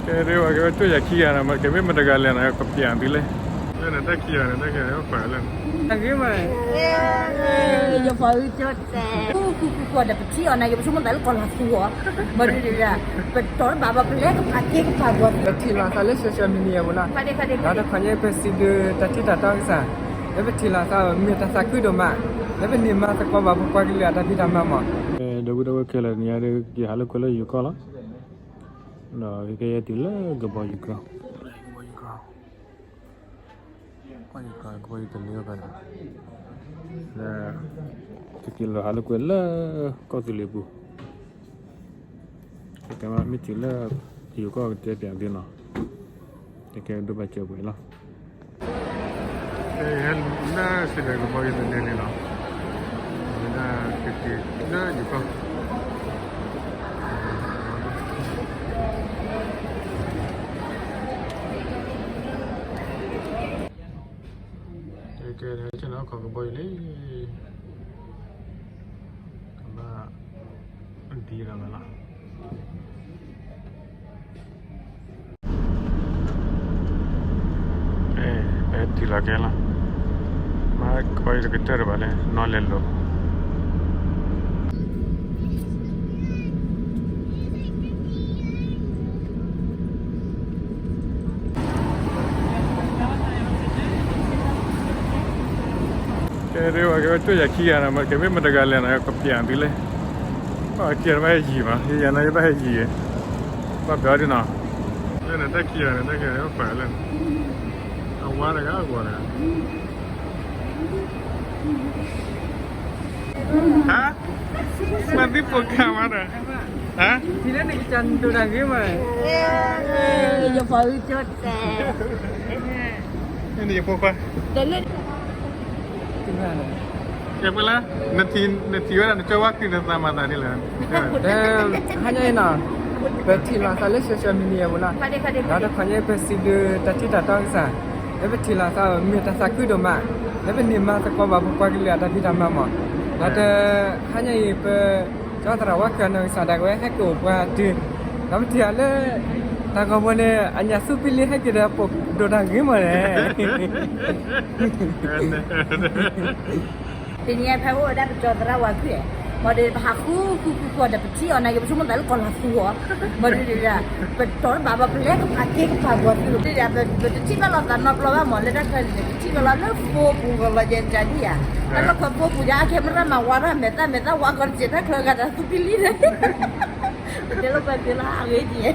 ကဲ ဒ်ဝဲကဲဝဲကၠိယၤခံဂၤနီၤ, မ့ၢ်ကဲမ့ၢ်မတဂၤလဲၣ်နီၤ, ကပျးသုလဲၣ်. လၢနတၢ်ခံဂၤန့ၣ် တၢ်ခံဂၤန့ၣ် ပှၤလၢ အဂ့ၤမး, ယပှၤအုၣ်ကၠိတဲ, ဃူဃူဃူဃူဒီး ပထံၣ်အီၤနာ်က့ ပဆိကမိၣ်သးလၢကီၢ်လၤသူအီၤ, မ့ၢ်ဒ်ဒ်ဒၣ်, ပတီၢ်တဘၣ်ဘၣ် ပလဲၤကပာ်က့ၤကပာ်ပှၤသုး ပထံၣ်လီၤသးလၢ social media ပူၤလီၤ, ဒီးတခီညါပစံးဘျုးတၢ်ထံၣ်တၢ်တီကစၢ်, လၢပထံၣ်လီၤသးမ့ၢ်တၢ်သးခုဒိၣ်မး, လၢပန့ၢ်မၤသကိးဘၣ်ပပှၤကလုာ်အတၢ်ဖံးတၢ်မၤမး. ဒီပုၢ်ဒီဝဲၢ်ခဲလၢာ် တနံၤအံၤဒီး ယဟးလိာ်ကွဲလၢယိၤကီၢ်လီၤ, ဒီးကဲယဲတုၤလၢကဘီယူၤကီၢ်, ကဘီယူၤကီၢ်, ကဘီယူၤတလ့အီၤကဒီး, ဒီး ကက့ၤလီၤဟးလိာ်ကွဲလၢကီၢ်သူလ့ၤပူၤ, တကဲမ့ၢ်တုၤလၢယိၤကီၢ်ကတဲပၠးသုနီၤ, တကဲဒိၣ်ဘၣ်စၢၤပှဲၤလီၤ. ကဲ ဟဲလၢစံးဒၣ်ကဘီယူၤတလ့န့ၣ်လီၤ, ဝဲဒၣ်ကက့ၤလၢယိၤကီၢ် ကဲ ဟဲဆ့ၣ်နီၤခီကဘီယူၤလံ, ကဘၣ်ဒံးလီၤလီၤ. ပဟဲတုၤလီၤကဲလီၤ, မ့ၢ်ကဘီယူၤတကတၢၢ်တဘၣ်လဲၣ်, နီၢ်လဲၤလိာ် ကဲ ဒ်ဝဲကဲဝဲကၠိယၤခံဂၤနီၤ, မ့ၢ်ကဲမ့ၢ်မတဂၤလဲၣ်နီၤ, ကပျးသုလဲၣ်. ဘၣ်ခံဂၤဘၣ်ဟဲယံၤမး, ယယၤနီၤ ယဘၣ်ဟဲယံၤ, ဘၣ်ပျးအီၤဒ်နီၤ, လၢနတၢ်ခံဂၤန့ၣ် တၢ်ခံဂၤန့ၣ် ပှၤလၢ အဝါတဂၤအဂီၢ်တဂၤ ဟါ, မၤသံဖိခါမးဒီး, ဟါ, ထံၣ်လၢနကစၢ်ဒိၣ်တၢ်ဂ့ၤမး, ယပှၤအုၣ်ကၠိတဲ, နယဖိခွါ, တဲလၢ ကဲပလၢ, နထံၣ်ဝဲဒၣ်နကၠီဝါခုၣ်နသးမၤသးဒ်လဲၣ်. ဟါညါအံၤနီၤ, ပထံၣ်လီၤသးလၢ social media ပူၤလီၤ, ဒီးတခီညါပစံးဘျုးတၢ်ထံၣ်တၢ်တီကစၢ်, လၢပထံၣ်လီၤသးမ့ၢ်တၢ်သးခုဒိၣ်မး, လၢပန့ၢ်မၤသကိးဘၣ်ပပှၤကလုာ်အတၢ်ဖံးတၢ်မၤမး, ဒီးတဟါညါအံၤ ပကၠီသရၣ်ဝါခုၣ်အနီၢ်ကစၢ်ဒၣ်ဝဲဟဲက့ၤအိၣ်ပှၤတုၤ, ဒီးပထံၣ်အီၤလၢ တၢ်ဂီၤပူၤန့ၣ် အညၣ်သူပံလံဟဲက့ၤဒီးပိာ်ဒိၣ်တၢ်ဂ့ၤမးန့ၣ် တနံၤအံၤဖဲအိၣ်ဝဲဒၣ်ပကၠီသရၣ်ဝါခုၣ်, မ့ၢ်ဒီးပဟးဃုဃုဃုဃီဒီးပထံၣ်အီၤနာ်က့ ပဆိကမိၣ်သးလၢကီၢ်လၤသူအီၤ, မ့ၢ်ဒ်ဒၣ်, ပတီၢ်တဘၣ်ဘၣ် ပလဲၤကပာ်က့ၤကပာ်ပှၤသုး, ဒ်ဒၣ် ပတထံၣ်ဘၣ်လိာ်သးနီတဘျီဘၣ်မး, လၢတၢ်ချၢန့ၣ် ပထံၣ်ဘၣ်လီၤလၢဖိပူၤကလီၤယဲၢ်ကၢ်ဒံယၤ, တၢ်လီၢ်ခီဖိပူၤယါ အခဲမုၢ်ရၣ်မၤဝါထီၣ်မဲာ်သၣ်မဲာ်သၣ်ဝါကီးတစဲး တၢ်ချၢဂၤတၢ်သူပံလံန့ၣ် ပတဲလိာ်ပှၤက့ၤလီၤအဂ့ၢ်က့ၤ,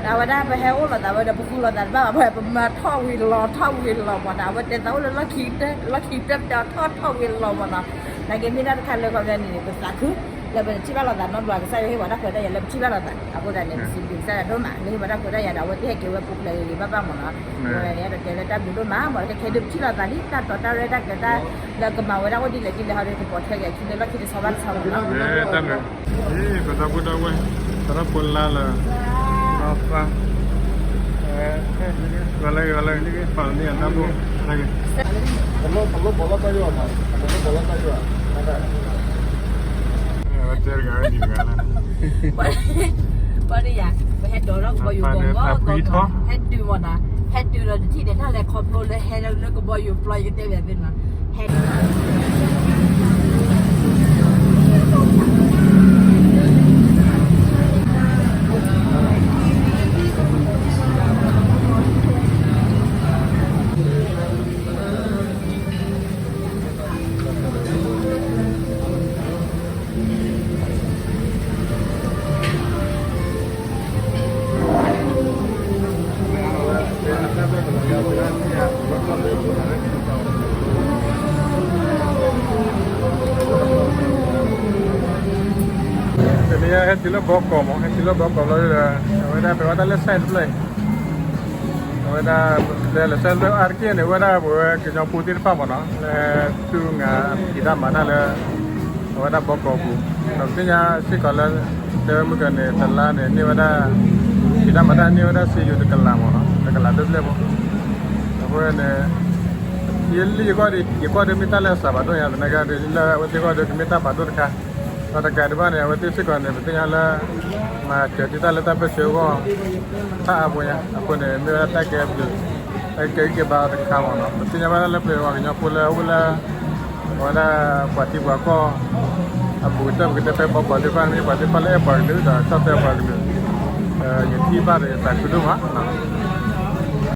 အဝဲဒၣ်ပဟဲအိၣ်လိာ်သးဝဲဒီး ပဃုလိာ်သးတဘၣ်ဘၣ်, ပမၤထီၣ်ဝံၤလီၤထီၣ်ဝံၤလီၤမးနီၤ, အဝဲတဲသးအိၣ်လၢလီၢ်ခံ, လီၢ်ခံတၢၢ်ပတဲအီၤထီၣ်ထီၣ်ဝံၤလီၤမးနီၤ, နာ်က့မ့ၢ်ဒၣ်တခါလၢခီပညီန့ၣ်န့ၣ် ပသးခု, လၢပတထံၣ်ဘၣ်လိာ်သးနီတဘျီ ကစၢ်ယွၤဟ့ၣ်ပှၤတၢ်ခွဲးတၢ်ယာ်လၢပထံၣ်ဘၣ်လိာ်သး, အဃိသတးန့ၣ် ပစံးဘျုးကစၢ်ယွၤဒိၣ်မး လၢဟ့ၣ်ပှၤတၢ်ခွဲးတၢ်ယာ်ဒီး အဝဲသ့ၣ်ဟဲက့ၤဝဲပူၤဖျဲးဂ့ၤဂ့ၤဘၣ်ဘၣ်မးနီၤ, အဃိသတးန့ၣ် အဲၣ်ဒိးတဲလၢတၢ်ဘျုးဒိၣ်မးမး လၢခဲခဲဒုးပထံၣ်လိာ်သးလံ တၢ်တီတၢ်ရဲၣ်တၢ်ကဲၤတၢ် လၢကမၤဝဲဒၣ်အိၣ်ဒ်လဲၣ်ဒ်လဲၣ်ဟီဒီး ကပိာ်ထွဲက့ၤအခံလၢလီၢ်ခံတဆီဘၣ်တဆီမးနီၤ, တၢ်ဘျုး ပသးဖိဒၣ်ဝဲ, သရၣ်ဖိလါလၢ နီၢ်သး, ဂီၤလၢဂီၤလၢ ပာ်လီၤန့ၢ်အတၢ်ဘိ, ပလိၣ်ပလိၣ်ဘီလီၢ်တၢ်ယိာ်မး, ပလိၣ်ဘီလီၢ်တၢ်ယိာ်, ဝဲတဲတဂၤဝဲဒံးတဂၤလၢ ပှၤန့ၣ်ယၤ, ပဟဲဒိးထီၣ်ကဘီယူၤဂီၤဂီၤဂီၤဂီၤ, ဟဲတုၤမးနီၤ, ဟဲတုၤဒီးတထံၣ်န့ၣ် တၢ်လဲၤခီဖျိလၢဟဲလၢကဘီယူၤပျီ ယကတဲဘၣ်သ့ၣ်နီၤ, ဟဲ တနံၤအံၤဟဲတုၤလၢဘီကီာ်မး, ဟဲတုၤလၢဘီကီာ်လီၤဒီး အဝဲဒၣ် ပဝဲဒၣ်လၢ site တဖျၢၣ်အံၤ အဝဲဒၣ် လၢ site တဖျၢၣ်အါတက့ၢ်န့ၣ် အဝဲဒၣ်ပဝဲကညီဖိသ့ၣ်တဖၣ်မးနီၤ လၢသူၣ်ငါဖံးတၢ်မၤတၢ်လၢ အဝဲဒၣ်ဘီကီာ်ပူၤ, ဒီးပသ့ၣ်ညါစ့ၢ်ကီးလၢ တဲဝဲမုၢ်ကီၢ်န့ၣ် တလါန့ၣ် န့ၢ်ဝဲဒၣ် ဖံးတၢ်မၤတၢ်န့ၢ်ဝဲဒၣ်စ့ယိၤတကလးမးနီၤ, တကလးတဖျၢၣ်ဖိ, အဃိန့ၣ် ယလံယကွၢ်ဒီး ယကွၢ်ဒီးမ့ၢ်တၢ်လၢအစှၤဘၣ်ဒိၣ်ညါ သနာ်က့ဒီး လၢအဝဲသ့ၣ်ဂီၢ်ဒီးကမ့ၢ်တၢ်ဘၣ်ဒိၣ်တခါ, ဒီးတကးဒံးဘၣ်န့ၣ် အဝဲသ့ၣ်စ့ၢ်ကီးန့ၣ် ပသ့ၣ်ညါလၢ မၤစၢၤဒံးတၢ်လၢတၢ်ပၢၢ်ဆၢအဂီၢ် တၢ်အါပူၤညါ အဃိန့ၣ် မ့ၢ်ဝဲဒၣ်တၢ်ကဲဘျုး တၢ်ကဲဂံၢ်ကဲဘါတခါမ့ၢ်နီၤ. ပသ့ၣ်ညါဘၣ်လၢပှၤကညီဖိလၢအအိၣ်လၢ အဝဲဒၣ်ပှၤထံပှၤကီၢ် အဘူးကတၢၢ် ပကတဲဖဲဘီကီးသ့ၣ်တဖၣ် မ့ၢ်ပှၤသ့ၣ်တဖၣ်လၢအဲၣ်ပှၤကလုာ်ဒီး ကၠီၣ်တဲပှၤကလုာ် ယထံၣ်ဘၣ်ဒီးယသးခုဒိၣ်မးနီၤ.